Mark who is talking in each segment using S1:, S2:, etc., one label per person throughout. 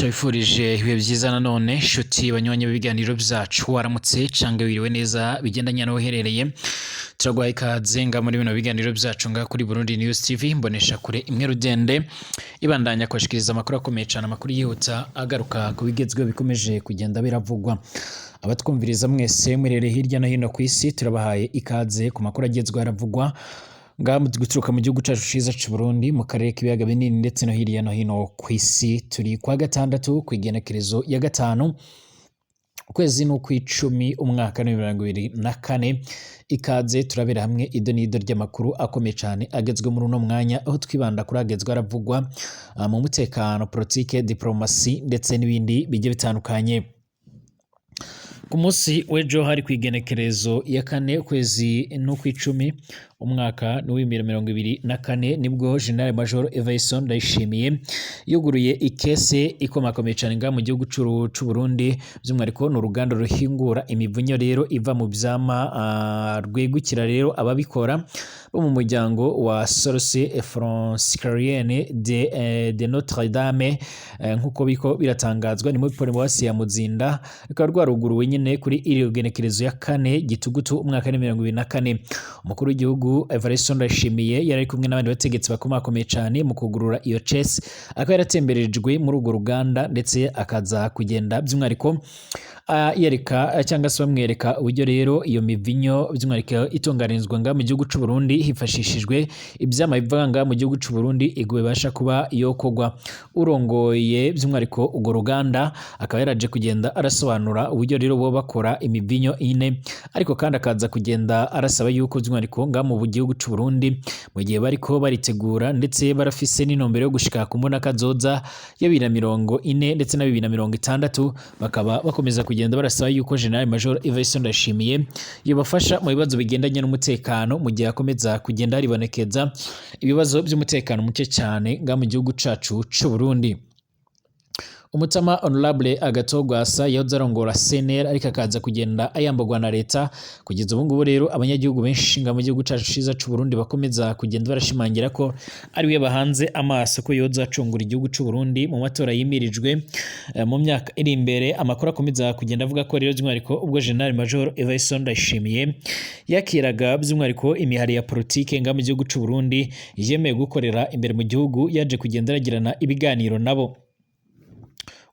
S1: Turabifurije ibihe byiza nanone nshuti banywanyi b'ibiganiro byacu, waramutse cange wiriwe neza bigendanye n'aho uherereye. Turaguhaye ikaze nga muri bino biganiro byacu nga kuri Burundi News TV, mbonesha kure imwe rudende ibandanya kubashikiriza amakuru akomeye cyane, amakuru yihuta agaruka ku bigezweho bikomeje kugenda biravugwa. Abatwumviriza mwese murere hirya no hino ku isi, turabahaye ikaze ku makuru agezweho aravugwa ngaha guturuka mu gihugu cacu ciza c'u Burundi, mu karere k'ibiyaga binini ndetse no hirya no hino ku isi. Turi kwa gatandatu, ku igenekerezo ya 5, ukwezi ni ukw'icumi, umwaka ni 2024. Ikaze, turabera hamwe ido n'ido ry'amakuru akomeye cyane agezwe muri uno mwanya, aho twibanda kuri agezwe aravugwa mu mutekano, politike, diplomasi ndetse n'ibindi bigiye bitandukanye. Ku munsi w'ejo hari ku igenekerezo ya 4, ukwezi n'ukw'icumi, umwaka ni 2024, nibwo General Major Evariste Ndayishimiye yuguruye ikese ikomakomeye cyane ngaha mu gihugu c'u Burundi. By'umwihariko ni uruganda ruhingura imivunyo rero iva mu vyama, rwegukira rero ababikora bo mu muryango wa Source Franciscaine de Notre Dame, nkuko biko biratangazwa ni muri paruwasi ya Muzinda. Rukaba rwaruguruwe nyine kuri iri genekerezo ya 4 Gitugutu, umwaka ni 2024. Umukuru w'igihugu Evariste Ndayishimiye yari ari kumwe n'abandi bategetsi bakomakomeye cyane mu kugurura iyo cese, akaba yaratemberejwe muri urwo ruganda, ndetse akaza kugenda by'umwihariko yereka cyangwa se bamwereka uburyo rero iyo mivinyo by'umwihariko itunganirizwa ngaha mu gihugu c'u Burundi hifashishijwe ivyama biva ngaha mu gihugu c'u Burundi, ego bibasha kuba yokogwa. Urongoye by'umwihariko urwo ruganda akaba yaraje kugenda arasobanura uburyo rero bo bakora imivinyo ine, ariko kandi akaza kugenda arasaba yuko by'umwihariko ngaha mu gihugu c'u Burundi, mu gihe bariko baritegura ndetse barafise n'intumbero yo gushika ku mbona kazoza ya 2040 ndetse na 2060, bakaba bakomeza kugenda barasaba yuko General Major Evariste Ndayishimiye yobafasha mu bibazo bigendanye n'umutekano, mu gihe akomeza kugenda haribonekeza ibibazo by'umutekano muke cyane ngaha mu gihugu cacu c'u Burundi. Umutama Honorable Agathon Rwasa yahoze arongora CNL, ariko akaza kugenda ayambagwa na leta. Kugeza ubu ngubu rero abanyagihugu benshi nga mu gihugu cacu ciza c'u Burundi bakomeza kugenda barashimangira ko ari we bahanze amaso ko yoza acungura igihugu c'u Burundi mu matora yimirijwe mu myaka iri imbere. Amakuru akomeza kugenda avuga ko rero by'umwihariko ubwo General Major Evariste Ndayishimiye yakiraga by'umwihariko imihari ya politike nga mu gihugu c'u Burundi yemeye gukorera imbere mu gihugu, yaje kugenda aragirana ibiganiro nabo.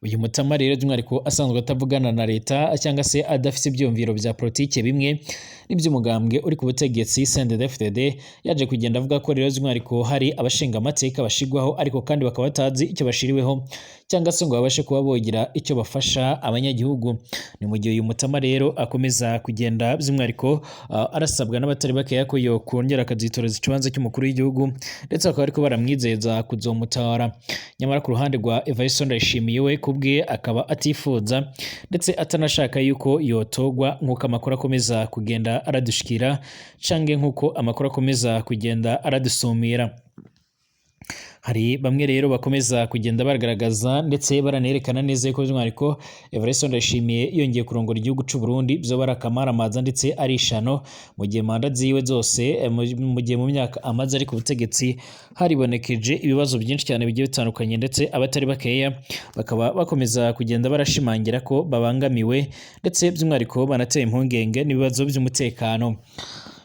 S1: Uyu mutama rero by'umwihariko asanzwe atavugana na leta cyangwa se adafite ibyiyumviro bya politike bimwe n'iby'umugambwe uri ku butegetsi CNDD-FDD, yaje kugenda avuga ko rero by'umwihariko hari abashinga amateka bashigwaho, ariko kandi bakaba batazi icyo bashiriweho cyangwa se ngo babashe kuba bogira icyo bafasha abanyagihugu. Ni mu gihe uyu mutama rero akomeza kugenda by'umwihariko arasabwa n'abatari bakeya ko yokongera akazitoreza ikibanza cy'umukuru w'igihugu, ndetse bakaba bariko baramwizeza kuzomutora. Nyamara ku ruhande rwa Evariste Ndayishimiye, we kubwe akaba atifuza ndetse atanashaka yuko yotogwa, nk'uko amakuru akomeza kugenda aradushikira canke nk'uko amakuru akomeza kugenda aradusumira. Hari bamwe rero bakomeza kugenda bagaragaza ndetse baranerekana neza yuko by'umwihariko Evariste Ndayishimiye yongeye kurongora igihugu c'u Burundi vyoba ari akamaramaza ndetse ari ishano, mu gihe manda ziwe zose, mu gihe mu myaka amaze ari ku butegetsi haribonekeje ibibazo byinshi cyane bigiye bitandukanye, ndetse abatari bakeya bakaba bakomeza kugenda barashimangira ko babangamiwe, ndetse by'umwihariko banateye impungenge n'ibibazo by'umutekano.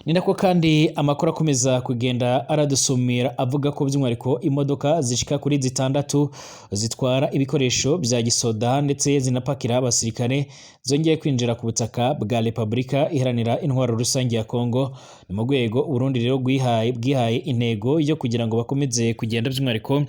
S1: Ni nako kandi amakuru akomeza kugenda aradusumira avuga ko by'umwihariko imodoka zishika kuri zitandatu zitwara ibikoresho bya gisoda ndetse zinapakira abasirikare zongeye kwinjira ku butaka bwa Repubulika Iharanira Intwaro Rusange ya Kongo. Ni mu rwego Burundi rero bwihaye intego yo kugira ngo bakomeze kugenda by'umwihariko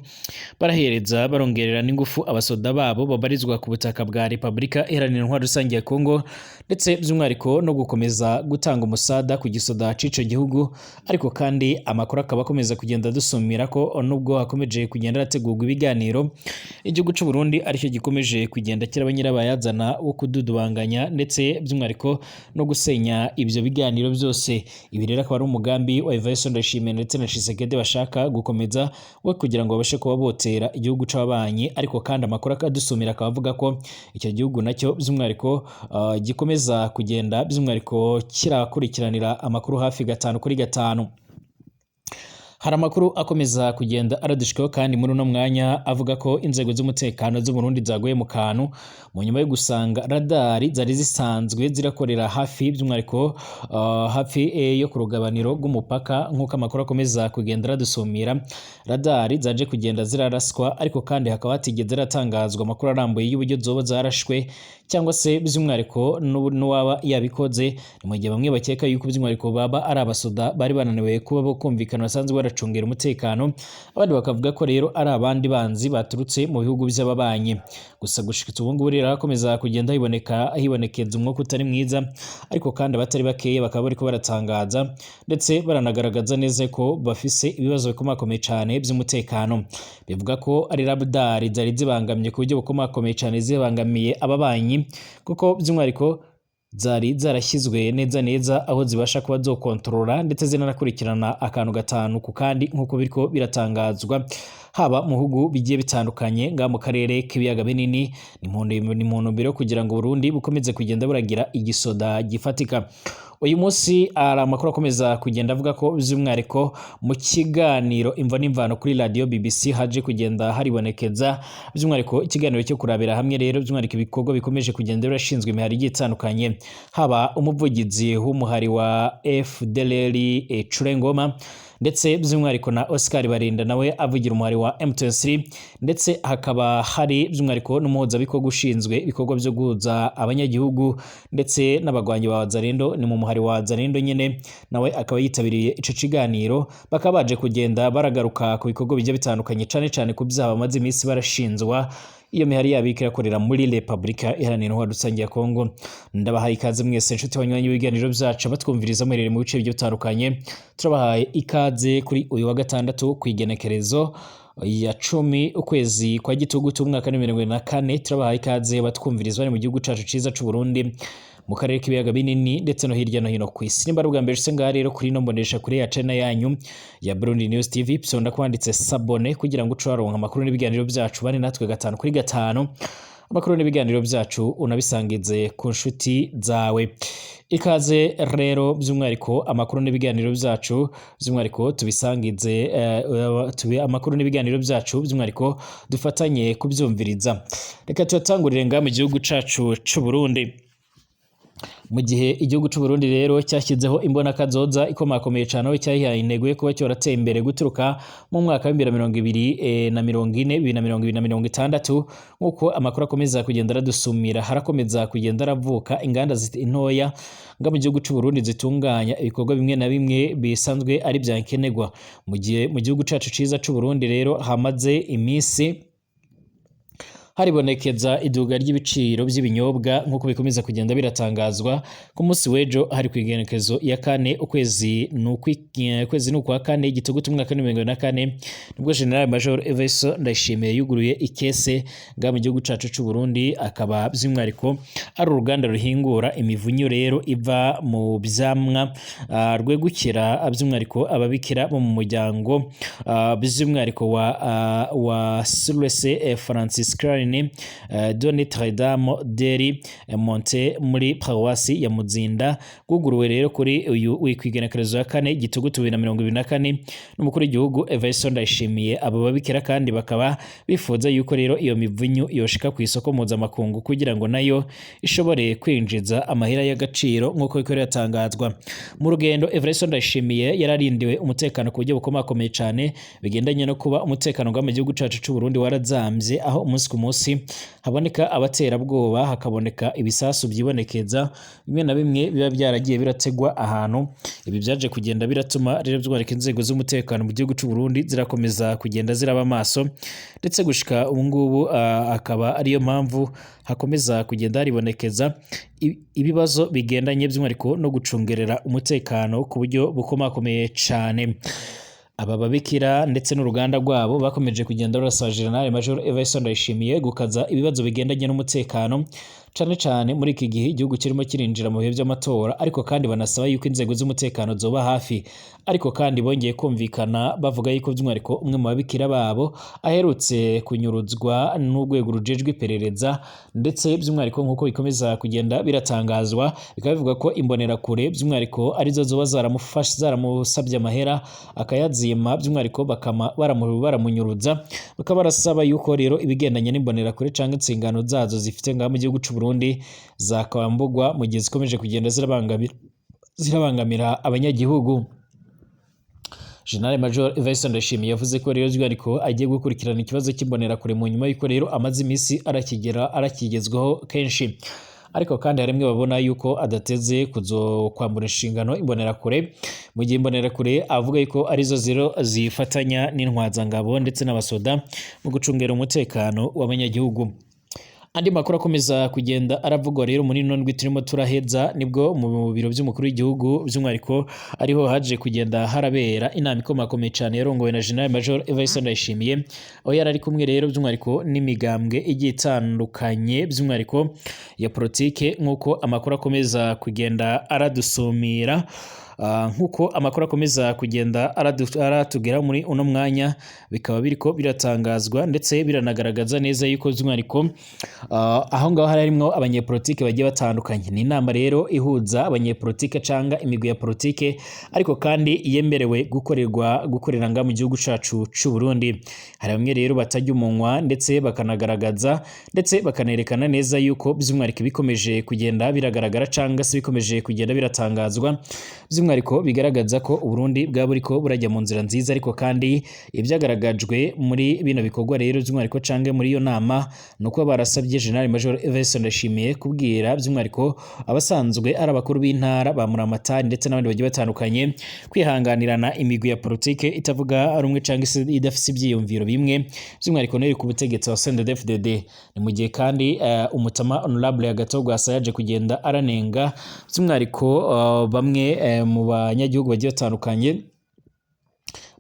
S1: barahereza barongerera n'ingufu abasoda babo babarizwa ku butaka bwa Repubulika Iharanira Intwaro Rusange ya Kongo, ndetse by'umwihariko no gukomeza gutanga umusada ku gisoda c'ico gihugu. Ariko kandi amakuru akaba akomeza kugenda dusumira ko nubwo hakomeje kugenda hategurwa ibiganiro, igihugu c'u Burundi aricyo gikomeje kugenda kiraba nyirabayazana wo kududubanganya ndetse by'umwihariko no gusenya ibyo biganiro byose. Ibi rero akaba ari umugambi wa Evariste Ndayishimiye ndetse na Tshisekedi bashaka gukomeza we kugira ngo babashe kuba botera igihugu c'ababanyi. Ariko kandi amakuru akadusumira akaba avuga ko icyo gihugu nacyo by'umwihariko gikomeza kugenda by'umwihariko kirakurikiranira amakuru hafi 5 kuri 5. Hari amakuru akomeza kugenda aradushikaho kandi muri uno mwanya avuga ko inzego z'umutekano z'u Burundi zaguye mu kantu mu nyuma yo gusanga radari zari zisanzwe zirakorera hafi, by'umwihariko hafi yo ku rugabaniro rw'umupaka. Nk'uko amakuru akomeza kugenda aradusumira, radari zaje kugenda ziraraswa, ariko kandi hakaba hatigeze haratangazwa amakuru arambuye y'uburyo zoba zarashwe cyangwa se by'umwihariko n'uwaba yabikoze. Ni mu gihe bamwe bakeka yuko by'umwihariko baba ari abasoda bari bananiwe kuba bo kumvikana basanzwe baracungera umutekano, abandi bakavuga ko rero ari abandi banzi baturutse mu bihugu by'ababanyi. Gusa gushika ubu ngubu rero hakomeza kugenda hibonekeza umwuka utari mwiza, ariko kandi abatari bakeya bakaba bariko baratangaza ndetse baranagaragaza neza ko bafise ibibazo bikomakomeye cane by'umutekano. Bivuga ko ari radari zari zibangamye ku buryo bukomakomeye cane, zibangamiye ababanyi, kuko by'umwihariko zari zarashyizwe neza neza aho zibasha kuba zokontorora ndetse zinanakurikirana akantu gatanu ku kandi, nk'uko biriko biratangazwa haba mu bihugu bigiye bitandukanye ngaha mu karere k'ibiyaga binini. Ni mu ntumbero yo kugira ngo Burundi bukomeze kugenda buragira igisoda gifatika. Uyu munsi hari amakuru akomeza kugenda avuga ko by'umwihariko mu kiganiro Imvo n'Imvano kuri radio BBC haje kugenda haribonekeza by'umwihariko ikiganiro cyo kurabira hamwe rero by'umwihariko ibikorwa bikomeje kugenda birashinzwe imihari igiye itandukanye, haba umuvugizi w'umuhari wa FDLR Curengoma, ndetse by'umwihariko na Oscar Barinda nawe avugira umuhari wa M23, ndetse hakaba hari by'umwihariko n'umuhuzabikorwa ushinzwe ibikorwa byo guhuza abanyagihugu ndetse n'abagwanyi ba Wazalendo, ni mu muhari wa Wazalendo nyene, nawe akaba yitabiriye ico kiganiro. Bakaba baje kugenda baragaruka ku bikorwa bigiye bitandukanye, cane cane ku vyaha bamaze iminsi barashinzwa iyo mihari yabo iriko irakorera muri Republika Iharanira Intwaro Rusange ya Kongo. Ndabahaye ikaze mwese nshuti banywanyi b'ibiganiro byacu batwumviriza muherereye mu bice bigiye bitandukanye. Turabahaye ikaze kuri uyu wa gatandatu ku igenekerezo ya 10 ukwezi kwa gitugutu umwaka wa 2024. Turabahaye ikaze batwumviriza bari mu gihugu cacu ciza c'u Burundi, mu karere k'ibiyaga binini ndetse no hirya no hino ku isi. Nimba ari ubwa mbere ngaha rero kuri ino mbonesha kuri ya channel yanyu ya Burundi News TV, psonda kwanditse s'abonner kugira ngo uce waronka amakuru n'ibiganiro byacu, bane natwe gatanu kuri gatanu, amakuru n'ibiganiro byacu unabisangize ku nshuti zawe. Ikaze rero by'umwihariko amakuru n'ibiganiro byacu by'umwihariko tubisangize amakuru n'ibiganiro byacu by'umwihariko dufatanye kubyumviriza. Reka tuyatangurire ngaha mu gihugu cacu c'u Burundi. Mu gihe igihugu c'u Burundi rero cyashyizeho imbonakazoza ikomakomeye cane, aho cyahihaye intego yo kuba cyorateye imbere guturuka mu mwaka wa 2040, 2060, nk'uko amakuru akomeza kugenda aradusumira, harakomeza kugenda aravuka inganda ntoya nga mu gihugu c'u Burundi zitunganya ibikorwa bimwe na bimwe bisanzwe ari vya nkenerwa. Mu gihe mu gihugu cacu ciza c'u Burundi rero hamaze iminsi haribonekeza iduga ry'ibiciro by'ibinyobwa, nk'uko bikomeza kugenda biratangazwa, ku munsi w'ejo hari ku igenekerezo ya 4 ukwezi n'ukwa kane gitugutu umwaka wa 2024, nibwo General Major Evariste Ndayishimiye yuguruye ikese nga mu gihugu cacu c'u Burundi, akaba by'umwihariko ari uruganda ruhingura imivunyu rero iva mu vyamwa, rwegukira by'umwihariko ababikira bo mu muryango by'umwihariko wa Surese Franciscaine de Notre Dame deri Monte muri paruwasi ya Muzinda. Bwuguruwe rero kuri uyu wikwigenekerezo ya 4 gitugutu 2024 n'umukuru w'igihugu Evariste Ndayishimiye. Abo babikira kandi bakaba bifuza yuko rero iyo mivunyu yoshika ku isoko mpuzamakungu kugira ngo nayo ishobore kwinjiza amahera y'agaciro, nk'uko biko biratangazwa. Mu rugendo Evariste Ndayishimiye yararindiwe umutekano ku buryo bukomakomeye cane, bigendanye no kuba umutekano mu gihugu cacu c'u Burundi warazamvye, aho umunsi ku munsi haboneka abaterabwoba, hakaboneka ibisasu byibonekeza bimwe na bimwe biba byaragiye birategwa ahantu. Ibi byaje kugenda biratuma rero by'umwihariko inzego z'umutekano mu gihugu c'u Burundi zirakomeza kugenda ziraba amaso, ndetse gushika ubu ngubu akaba ariyo mpamvu hakomeza kugenda haribonekeza ibibazo bigendanye by'umwihariko no gucungerera umutekano ku buryo bukomakomeye cane. Aba babikira ndetse n'uruganda rwabo bakomeje kugenda barasaba General Major Evariste Ndayishimiye gukaza ibibazo bigendanye n'umutekano, cane cane muri iki gihe igihugu kirimo kirinjira mu bihe vy'amatora, ariko kandi banasaba yuko inzego z'umutekano zoba hafi. Ariko kandi bongeye kumvikana bavuga yuko by'umwihariko umwe mu babikira babo aherutse kunyuruzwa n'urwego rujejwe iperereza, ndetse by'umwihariko nk'uko bikomeza kugenda biratangazwa, bikaba bivuga ko imbonerakure by'umwihariko arizo zoba zaramufashe, zaramusabye amahera akayazima, by'umwihariko bakama baramunyuruza. Bakaba barasaba yuko rero ibigendanye n'imbonerakure canke insingano zazo zifite ngaha mu gihugu c'u Burundi zakwambugwa mu gihe zikomeje kugenda zirabangamira abanyagihugu. General Major Evariste Ndayishimiye yavuze ko rero by'umwihariko agiye gukurikirana ikibazo cy'imbonerakure mu nyuma y'uko rero amaze iminsi arakigera arakigezwaho kenshi. Ariko kandi hari bamwe babona yuko adateze kuzokwambura inshingano imbonerakure, mu gihe imbonerakure avuga yuko arizo zero zifatanya n'intwazangabo ndetse n'abasoda mu gucungera umutekano w'abanyagihugu. Andi makuru akomeza kugenda aravugwa rero muri ino ndwi turimo turaheza, nibwo mu biro by'umukuru w'igihugu by'umwihariko ariho haje kugenda harabera inama ikomakomeye cyane yarongowe na General Major Evariste Ndayishimiye, aho yari ari kumwe rero by'umwihariko n'imigambwe igiye itandukanye by'umwihariko ya politike, nk'uko amakuru akomeza kugenda aradusumira. Nk'uko amakuru akomeza kugenda aratugera muri uno mwanya, bikaba biriko biratangazwa ndetse biranagaragaza neza yuko by'umwihariko aho ngaho hari harimwo abanyepolitike bagiye batandukanye. Ni inama rero ihuza abanyepolitike canga imigwi ya politike, ariko kandi yemerewe gukorera nga mu gihugu cacu c'u Burundi. Hari bamwe rero batarya umunwa ndetse bakanagaragaza ndetse bakanerekana neza yuko by'umwihariko bikomeje kugenda biragaragara canga se bikomeje kugenda biratangazwa, by'umwihariko bigaragaza ko Uburundi bwa buriko burajya mu nzira nziza. Ariko kandi ibyagaragajwe muri bino bikorwa rero by'umwihariko cange muri iyo nama, nuko barasabye General Major Evariste Ndayishimiye kubwira by'umwihariko abasanzwe ari abakuru b'intara ba Muramatari ndetse n'abandi bagiye batandukanye kwihanganirana imigwi ya politike itavuga rumwe cange se idafise ivyiyumviro bimwe, by'umwihariko n'iri ku butegetsi wa CNDD-FDD. Ni mu gihe kandi umutama Honorable Agathon Rwasa yaje kugenda aranenga by'umwihariko bamwe mu banyagihugu bagiye batandukanye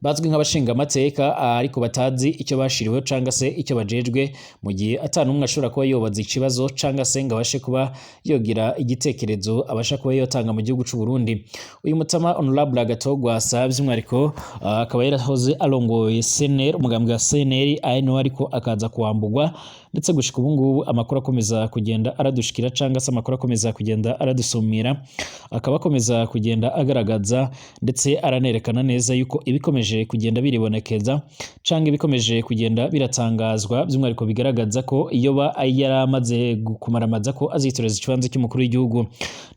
S1: bazwi nk'abashingamateka, ariko batazi icyo bashiriweho canga se icyo bajejwe, mu gihe ata n'umwe ashobora kuba yobaza ikibazo canga se ngo abashe kuba yogira igitekerezo abasha kuba yotanga mu gihugu c'u Burundi. Uyu mutama Honorable Agathon Rwasa by'umwihariko akaba yarahoze arongoye CNL, umugambwe wa CNL, ari nawe ariko akaza kuwambugwa, ndetse gushika ubu ngubu amakuru akomeza kugenda aradushikira canga se amakuru akomeza kugenda aradusumira, akaba akomeza kugenda agaragaza ndetse aranerekana neza yuko ibikomeje kugenda biribonekeza canke ibikomeje kugenda biratangazwa by'umwihariko bigaragaza ko iyo ba yaramaze kumaramaza ko azitoreza ikibanza cy'umukuru w'igihugu.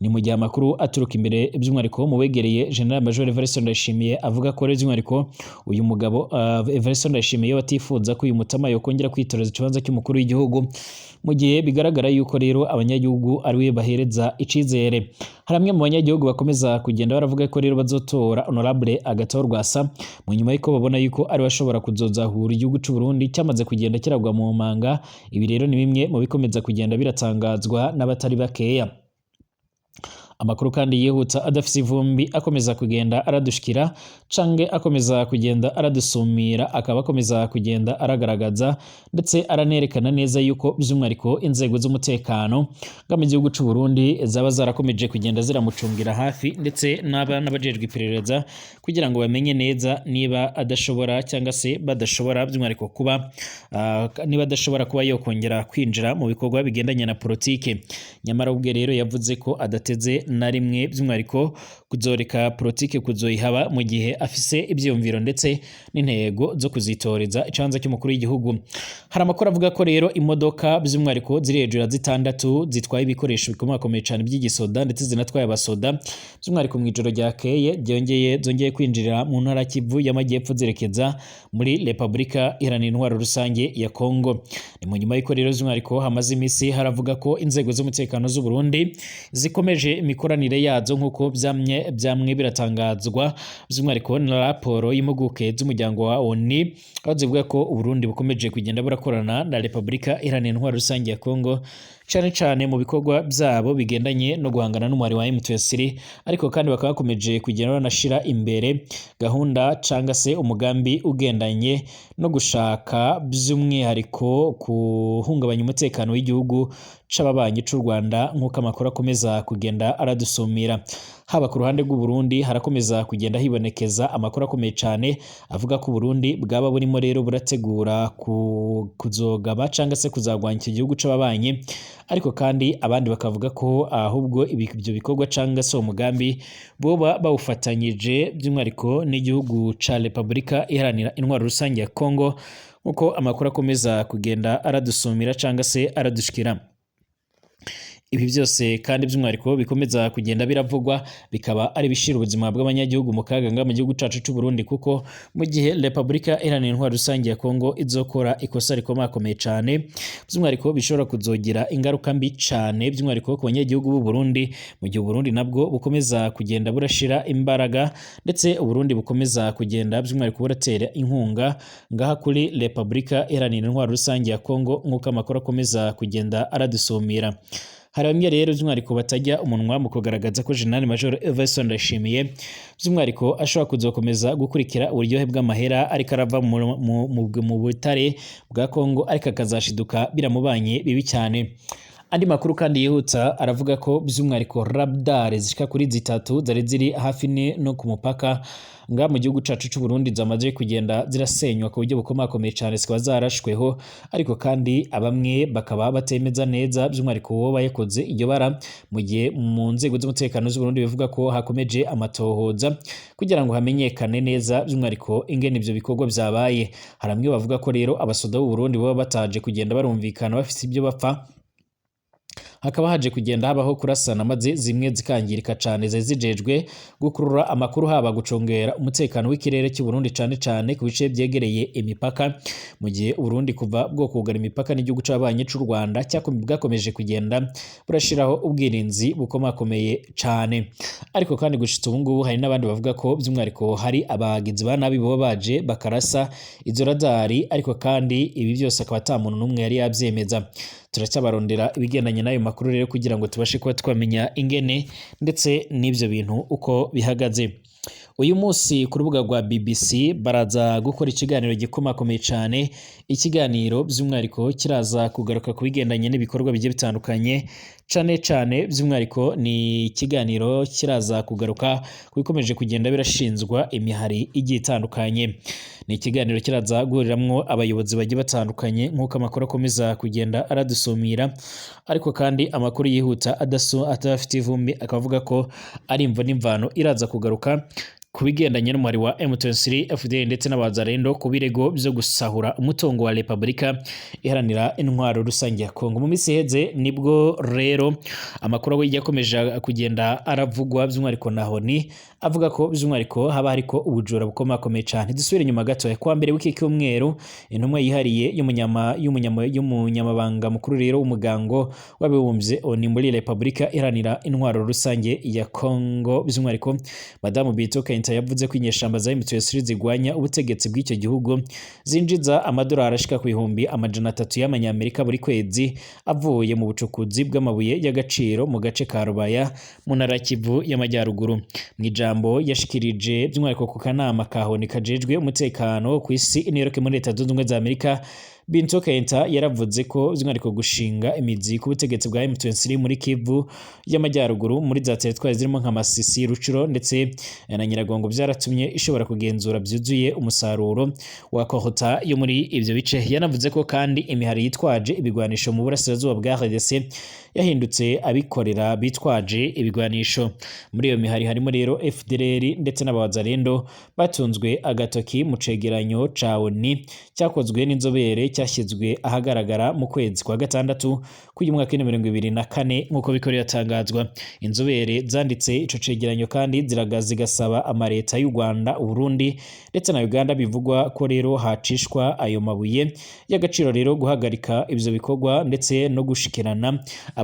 S1: Ni mu gihe amakuru aturuka imbere by'umwihariko mu begereye General Major Evariste Ndayishimiye avuga ko rero by'umwihariko uyu mugabo Evariste Ndayishimiye batifuza ko uyu mutama yokongera kwitoreza ikibanza cy'umukuru w'igihugu, mu gihe bigaragara yuko rero abanyagihugu ari we bahereza icizere. Hari bamwe mu banyagihugu bakomeza kugenda baravuga ko rero bazotora Honorable Agathon Rwasa mu nyuma y'uko babona yuko ari bashobora kuzozahura igihugu c'u Burundi cyamaze kugenda kiragwa mu manga. Ibi rero ni bimwe mu bikomeza kugenda biratangazwa n'abatari bakeya. Amakuru kandi yihuta adafise ivumbi akomeza kugenda aradushikira canke akomeza kugenda aradusumira, akaba akomeza kugenda aragaragaza ndetse aranerekana neza yuko by'umwihariko inzego z'umutekano nga mu gihugu c'u Burundi zaba zarakomeje kugenda ziramucungira hafi, ndetse n'abajejwe iperereza kugira ngo bamenye neza niba adashobora cyangwa se badashobora by'umwihariko kuba niba adashobora kuba yokongera kwinjira mu bikorwa bigendanye na politike. Nyamara ubwe rero yavuze ko adateze na rimwe by'umwihariko kuzoreka politike kuzoyihaba mu gihe afise ivyiyumviro ndetse n'intego zo kuzitoreza icanza cy'umukuru w'igihugu. Hari amakuru avuga ko rero imodoka by'umwihariko ziri hejuru ya zitandatu zitwaye ibikoresho bikomakomeye cyane by'igisoda ndetse zinatwaye abasoda, by'umwihariko mu ijoro ryakeye zongeye kwinjira mu ntara Kivu y'Amajyepfo zerekeza muri Repubulika Iharanira Intwaro Rusange ya Kongo. Ni mu nyuma y'uko rero by'umwihariko hamaze iminsi haravuga ko inzego z'umutekano z'u Burundi zikomeje imikoranire yazo nk'uko byamwe biratangazwa by'umwihariko na raporo y'impuguke z'umuryango wa ONU, aho zivuga ko Uburundi bukomeje kugenda burakorana na Repubulika Iharanira Intwaro Rusange ya Kongo. cane cane mu bikorwa byabo bigendanye no guhangana n'umwari wa M23, ariko kandi bakaba bakomeje kugenda banashira imbere gahunda canga se umugambi ugendanye no gushaka by'umwihariko kuhungabanya umutekano w'igihugu c'ababanyi c'u Rwanda, nk'uko amakuru akomeza kugenda aradusumira. Haba ku ruhande rw'u Burundi harakomeza kugenda hibonekeza amakuru akomeye cane avuga ko Burundi bwaba burimo rero burategura kuzogaba canga se kuzagwanya iki gihugu c'ababanyi, ariko kandi abandi bakavuga ko ahubwo ibyo bikorwa canga se umugambi boba bawufatanyije by'umwihariko n'igihugu ca Repubulika Iharanira Intwaro Rusange ya Congo, nk'uko amakuru akomeza kugenda aradusumira canga se aradushikira. Ibi byose kandi by'umwihariko bikomeza kugenda biravugwa bikaba ari ibishira ubuzima bw'abanyagihugu mu kaga nga mu gihugu cacu c'u Burundi, kuko mu gihe Repubulika Iharanira Intwaro Rusange ya Congo izokora ikosa rikomakomeye cane by'umwihariko bishobora kuzogira ingaruka mbi cane by'umwihariko ku banyagihugu b'u Burundi, mu gihe Burundi nabwo bukomeza kugenda burashira imbaraga ndetse Burundi bukomeza kugenda by'umwihariko buratera inkunga ngaha kuri Repubulika Iharanira Intwaro Rusange ya Congo, nk'uko amakuru akomeza kugenda aradusumira. Hari bamwe rero by'umwihariko batajya umunwa mu kugaragaza ko General Major Everson Ndayishimiye by'umwihariko ashobora kuzokomeza gukurikira uburyohe bw'amahera ariko arava mu butare bwa Congo, ariko akazashiduka biramubanye bibi cyane. Andi makuru kandi yihutsa aravuga ko by'umwihariko radar zishika kuri zitatu zari ziri hafi no ku mupaka nga mu gihugu cacu c'u Burundi zamaze kugenda zirasenywa ku buryo bukomakomeye cane, zikaba zarashweho, ariko kandi abamwe bakaba batemeza neza by'umwihariko uwo bayakoze iryo bara, mu gihe mu nzego z'umutekano z'u Burundi bivuga ko hakomeje amatohoza kugira ngo hamenyekane neza by'umwihariko ingene ivyo bikorwa vyabaye. Hari bamwe bavuga ko rero abasoda b'u Burundi baba bataje kugenda barumvikana bafise ibyo bapfa, hakaba haje kugenda habaho kurasana maze zimwe zikangirika cane zari zijejwe gukurura amakuru, haba gucungera umutekano w'ikirere cy'u Burundi cane cane ku bice byegereye imipaka, mu gihe Burundi kuva bwo kugara imipaka n'igihugu c'abanyi c'u Rwanda bwakomeje kugenda burashiraho ubwirinzi bukomakomeye cane. Ariko kandi gushitsa ubu ngubu hari n'abandi bavuga ko by'umwihariko hari abagizi ba nabi boba baje bakarasa izo radari, ariko kandi ibi byose akaba ata muntu n'umwe yari yabyemeza. Turacyabarondera ibigendanye n'ayo makuru rero kugira ngo tubashe kuba twamenya ingene ndetse n'ibyo bintu uko bihagaze. Uyu munsi ku rubuga rwa BBC baraza gukora ikiganiro gikomakomeye cane, ikiganiro by'umwihariko kiraza kugaruka ku bigendanye n'ibikorwa bigiye bitandukanye, cane cane by'umwihariko ni ikiganiro kiraza kugaruka ku bikomeje kugenda birashinzwa imihari igiye itandukanye. Ni ikiganiro kiraza guhuriramwo abayobozi bagiye batandukanye nk'uko amakuru akomeza kugenda aradusumira, ariko kandi amakuru yihuta adafite ivumbi akavuga ko ari imvo n'imvano iraza kugaruka ku bigendanye n'umubare wa M23 FDL ndetse n'abazarendo ku birego byo gusahura umutungo wa Repubulika Iharanira Intwaro Rusange ya Kongo. Mu minsi iheze nibwo rero amakuru yakomeje kugenda aravugwa by'umwihariko na Honi avuga ko by'umwihariko haba hariko ubujura bukomakomeye cane. Dusubire inyuma gato kuwa mbere w'iki cyumweru, intumwa yihariye y'umunyamabanga mukuru rero w'umugango w'abibumbye ONU muri Repubulika Iharanira Intwaro Rusange ya Kongo by'umwihariko Madamu Bintou Keita yavuze ko inyeshamba za M23 zigwanya ubutegetsi bw'icyo gihugu zinjiza amadolari ashika ku 300,000 y'amanyamerika buri kwezi avuye mu bucukuzi bw'amabuye y'agaciro mu gace ka Rubaya mu ntara Kivu y'Amajyaruguru. Mu ijambo yashikirije by'umwihariko ku kanama ka ONU kajejwe umutekano ku isi i New York muri Leta Zunze Ubumwe za Amerika, Bintou Keita yaravuze ko by'umwihariko gushinga imizi ku butegetsi bwa M23 muri Kivu y'Amajyaruguru muri za teritwari zirimo nka Masisi, Rucuro ndetse na Nyiragongo byaratumye ishobora kugenzura byuzuye umusaruro wa kohota yo muri ibyo bice. Yanavuze ko kandi imihari yitwaje ibigwanisho mu burasirazuba bwa RDC yahindutse abikorera bitwaje ibigwanisho. Muri iyo mihari harimo rero FDLR ndetse n'abazarendo batunzwe agatoki mu cegeranyo ca ONU cyakozwe n'inzobere cyashyizwe ahagaragara mu kwezi kwa gatandatu k'uyu mwaka w'ibihumbi 2024 nk'uko biko biratangazwa. Inzobere zanditse ico cegeranyo kandi zigasaba amareta y'u Rwanda, Uburundi ndetse na Uganda bivugwa ko rero hacishwa ayo mabuye y'agaciro rero guhagarika ivyo bikorwa ndetse no gushikirana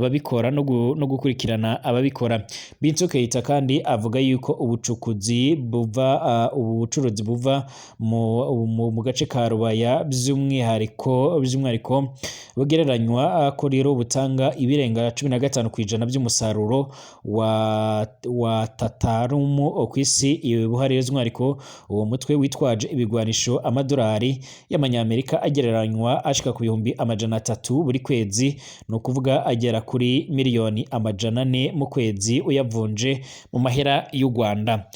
S1: ababikora no gukurikirana ababikora. Bintou Keita kandi avuga yuko ubucukuzi buva ubucuruzi buva mu gace ka Rubaya by'umwihariko bugereranywa ko rero butanga ibirenga 15% by'umusaruro wa tatarumu ku isi. Buhari by'umwihariko uwo mutwe witwaje ibigwanisho amadolari y'amanyamerika agereranywa ashika ku 300,000 buri kwezi, ni ukuvuga agera kuri 400,000,000 mu kwezi uyavunje mu mahera y'u Rwanda.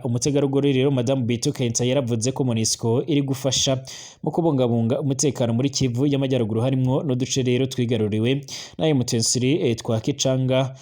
S1: Umutegarugori rero Madamu Bintou Keita yaravuze ko MONUSCO iri gufasha mu kubungabunga umutekano muri Kivu y'Amajyaruguru, harimwo n'uduce rero twigaruriwe na M23 twa Kicanga,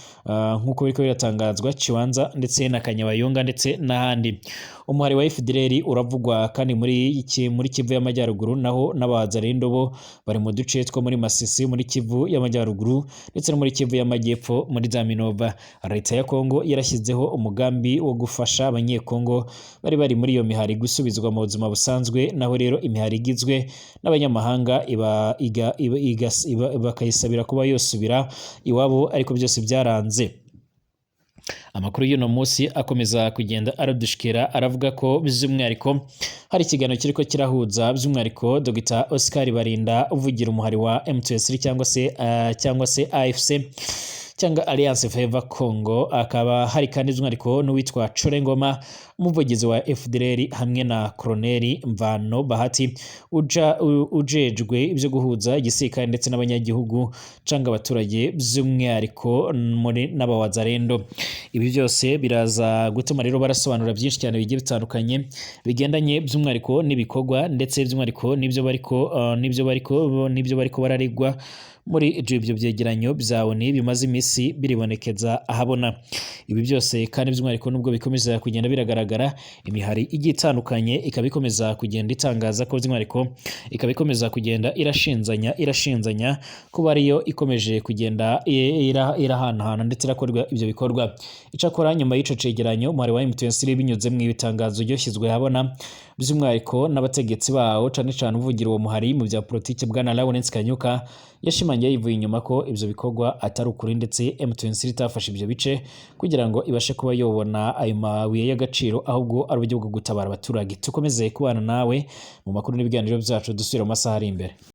S1: nk'uko biriko biratangazwa, Kibanza ndetse na Kanyabayonga ndetse n'ahandi. Umuhari wa FDLR uravugwa kandi muri Kivu y'Amajyaruguru, naho n'abazarendo bo bari mu duce two muri Masisi muri Kivu y'Amajyaruguru ndetse no muri Kivu y'Amajyepfo muri za Minova. Leta ya Kongo yarashyizeho umugambi wo gufasha abanyekongo bari muri iyo mihari gusubizwa mu buzima busanzwe, naho rero imihari igizwe n'abanyamahanga bakayisabira kuba yosubira iwabo, ariko byose byaranze. Amakuru y'uno munsi akomeza kugenda aradushikira aravuga ko by'umwihariko hari ikiganiro kiriko kirahuza by'umwihariko Dr Oscar Barinda uvugira umuhari wa M23 cyangwa se AFC cyangwa Alliance Fleuve Congo, akaba hari kandi by'umwihariko n'uwitwa Chorengoma umuvugizi wa FDLR hamwe na Colonel Mvano Bahati ujejwe ibyo guhuza igisirikare ndetse n'abanyagihugu cyangwa abaturage by'umwihariko muri n'abawazarendo. Ibi byose biraza gutuma rero barasobanura byinshi cyane bigiye bitandukanye bigendanye by'umwihariko n'ibikorwa ndetse by'umwihariko n'ibyo bariko bararegwa muri ibyo byegeranyo bya ONU bimaze iminsi biribonekeza ahabona. Ibi byose kandi by'umwihariko nubwo bikomeza kugenda biragaragara, imihari igiye itandukanye ikaba ikomeza kugenda itangaza ko by'umwihariko ikaba ikomeza kugenda irashinzanya kuba ariyo ikomeje kugenda irahanahana ndetse irakorwa ibyo bikorwa. Icakora nyuma y'ico cegeranyo, umuhari wa M23 binyuze mu itangazo ryoshyizwe ahabona by'umwihariko n'abategetsi bawo, cane cane uvugira uwo muhari mu bya politiki bwana Lawrence Kanyuka, yashimangiye yivuye inyuma ko ivyo bikorwa atari ukuri ndetse M23 itafashe ivyo bice kugira ngo ibashe kuba yobona ayo mabuye y'agaciro, ahubwo ari uburyo bwo gutabara abaturage. Tukomeze kubana nawe mu makuru n'ibiganiro byacu, dusubire mu masaha ari imbere.